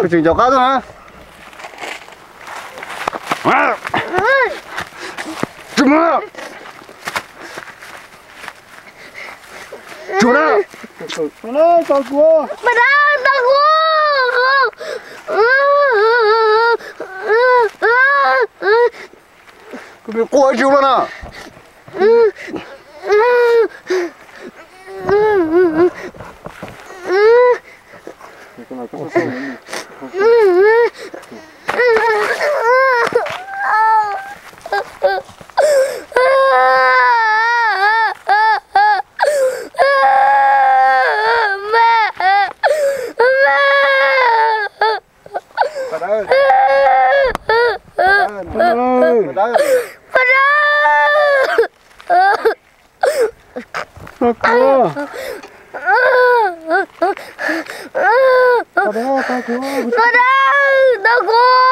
Tseem nco qab tuaj na. Tsis mus. Tsis mus na. Koj quaj tsis ua luaj na. Ua dawb tau kuv.